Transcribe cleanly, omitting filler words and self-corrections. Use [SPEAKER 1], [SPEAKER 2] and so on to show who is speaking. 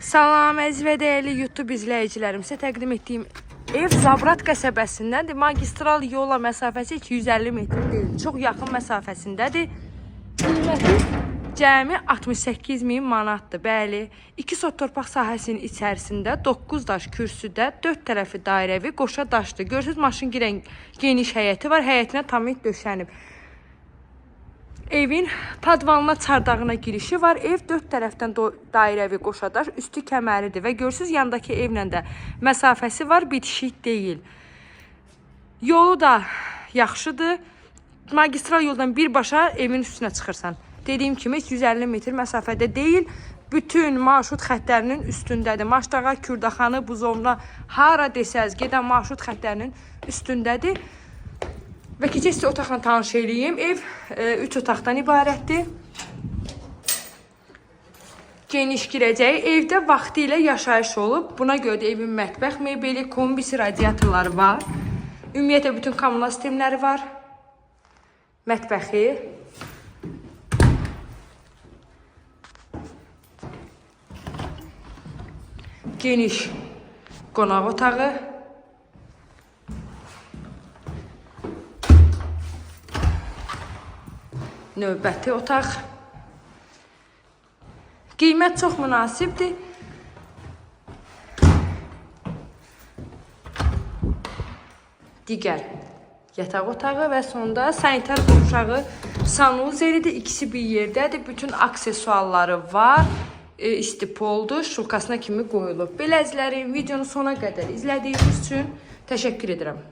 [SPEAKER 1] Salam əziz və dəyərli YouTube izləyicilərim. Sizə təqdim etdiyim ev Zabrat qəsəbəsindəndir. Magistral yola məsafəsi 250 metr deyil. Çox yaxın məsafəsindədir. Qiyməti cəmi 68 min manatdır. Bəli, 2 sot torpaq sahəsinin içərisində 9 daş kürsüdə, 4 tərəfi dairəvi qoşa daşdır. Görürsüz maşın girən geniş həyəti var. Həyətinə tamit döşənib. Evin padvalına, çardağına girişi var. Ev dörd tərəfdən dairəvi qoşadaş, üstü kəməridir və görürsüz yandakı evlə də məsafəsi var, bitişik deyil. Yolu da yaxşıdır. Magistral yoldan birbaşa evin üstünə çıxırsan. Dediyim kimi 250 metr məsafədə deyil. Bütün marşrut xəttlərinin üstündədir. Maşdağa, Kürdaxanı, Buzovna, hara desəz gedən marşrut xəttlərinin üstündədir. Və keçək sizə otaqla tanış eləyim. Ev 3 otaqdan ibarətdir. Geniş girəcəyi evdə vaxtilə yaşayış olub. Buna görə də evin mətbəx mebeli, kombisi, radiatorları var. Ümumiyyətlə bütün kommunal sistemləri var. Mətbəxi. Geniş qonaq otağı. Növbəti otaq. Qiymət çox münasibdir. Digər yataq otağı və sonda sanitar qovşağı sanuzelidir. İkisi bir yerdədir. Bütün aksesuarları var. İstipoldur. Şulkasına kimi qoyulub. Belə əzizlərim, videonu sona qədər izlədiyiniz üçün təşəkkür edirəm.